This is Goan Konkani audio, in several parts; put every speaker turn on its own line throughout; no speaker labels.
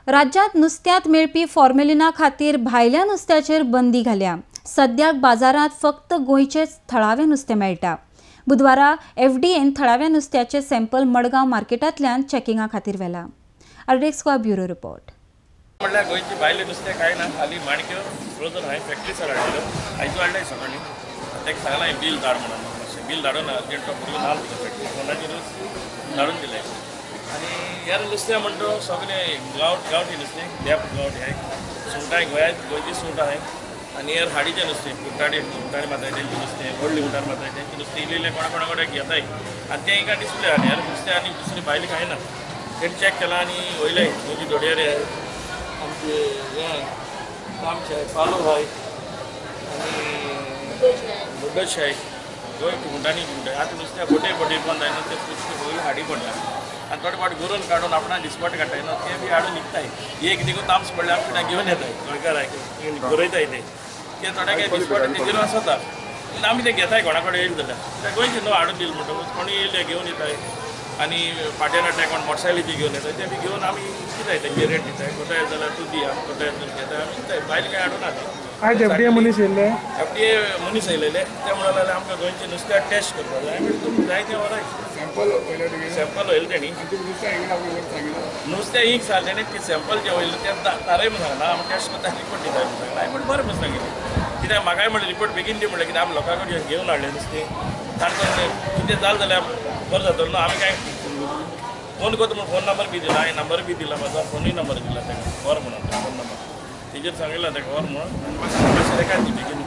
राज्यात नुस्त्यांत मेळपी फॉर्मेलिना खातीर भायल्या नुस्त्याचेर बंदी घाल्या. सद्याक बाजारांत फक्त गोंयचेच थळावें नुस्तें मेळटा. बुधवारा एफडीएन थळाव्या नुस्त्याचे सॅम्पल मडगांव मार्केटांतल्यान चॅकिंगा खातीर व्हेला. RDX Goa bureau report.
म्हणल्यार गोंयची भायलें नुस्तें कांय ना, खाली माणक्यो फ्रोजन हांवें फॅक्टरी सर हाडलेलो, आयजू हाडलें सकाळीं. ताका सांगलां हांवें बील धाड म्हणून, मातशें बील धाडून अर्जंट तो भुरगो नाल दिलो फॅक्टरी फोनाचेरूच धाडून दिलें. आनी ह्या नुस्तें म्हणटा सगळें गांवठी नुस्तें, देप गांवठी आहाय, सुंगटां गोंया गोंयची सुंगटां आहाय. आनी ह्या हाडीचें नुस्तें, कुट्टाणी कुट्टाणी मारताय तेंचें नुस्तें, व्हडली कुट्टाणी मारताय तेंचें नुस्तें इल्लें इल्लें कोणा कोणा कडेन घेताय आनी तें हिंगा डिस्प्ले आनी ह्या नुस्तें आनी दुसरें भायलें कांय ना. तेणें चॅक केलां आनी वयलें गोंयची धोडयारे आहाय, आमचे हें तामशे आहाय, पालो आहाय आनी मुड्डशे आहाय. गोंय कुंटांनी कुंटाय आतां नुस्त्या बोटे बोटे बंद जायना, तें नुस्तें सगळें हाडी पडटा आनी थोडे फावट गरोवन काडून आपणा दिसपट काडटाय न्हू, तें बी हाडून विकताय. एक निगून तामस पडल्यार आमकां घेवन येताय गोंयकार गरयताय ते ते थोडे काय दिसपट तेजेर आसता आमी ते घेताय कोणा कडेन येयले जाल्यार. कित्याक गोंयचे न्हू हाडून दिलें म्हणटकूच कोणूय येयले घेवन येताय आनी फाट्यान हाडटाय, कोण मोटरसायकलीचेर घेवन येताय, ते बी घेवन आमी दिताय तेंगे रेट दिताय. कोताय जाल्यार तूं दी, आमी कोताय जाल्यार घेताय, आमी दिताय. भायले कांय हाडून ना.
आयज एफडीए मनीस येयल्ले,
एफडीए मनीस येयलेले ते म्हणून लागले आमकां गोंयचें नुस्त्याक टेस्ट करपाक जाय. आमी तुमी जाय तें व्हराय, सॅम्पल वयलें तेणी नुस्तें एक साल तेणी ती सॅम्पल जें वयलें तें तारय म्हूण सांगलां, आमी टेस्ट करता रिपोर्ट दिता म्हूण सांगलां. हांवें म्हणलें बरें म्हूण सांगिल्लें, कित्याक म्हाकाय म्हणलें रिपोर्ट बेगीन दी म्हणलें, कित्याक आमी लोकां कडेन घेवन हाडलें नुस्तें, ताणें कितें जालें जाल्यार बरें जातलो न्हू. आमी कांय फोन करता म्हूण फोन नंबर बी दिला, हांवें नंबर बी दिला म्हाजो, फोनूय नंबर दिला ताका, व्हर म्हणून फोन नंबर तेजेर सांगिल्ला ताका व्हर म्हणून. आनी मातशें मातशें ताका दी बेगीन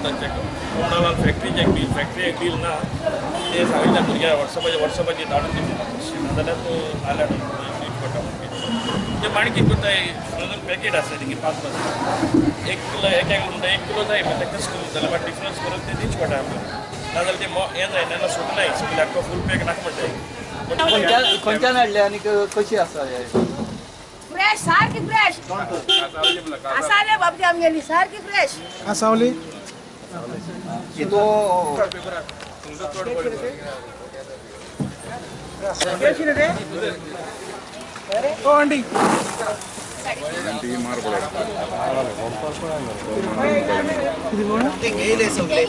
चॅक म्हणून फॅक्टरीचें एक बील, फॅक्टरी एक बील ना तें सांगिल्लें भुरग्यांक वॉट्सॅपाचेर वॉट्सॅपाचेर धाडून दी म्हणून, नाजाल्यार तूं नाल्यार पडटा म्हणून. ते माणकी करताय फ्रोजन पॅकेट आसता तेंगे 5 5 1 किलो एक एक म्हणटा 1 किलो जाय, मागीर तें कशें जाल्यार मागीर डिफरन्स करून तें दिवचें पडटा आमकां, नाजाल्यार तें हें जायना ना, सुटनाय सगळें आख्खो फूल पॅक नाका म्हणटाय.
खंयच्यान हाडले आनी कशी आसा?
फ्रेश, सारकी फ्रेश आसाले बाबजी आमगेली, सारकी फ्रेश
आसावली.
ते घेयले सगळे.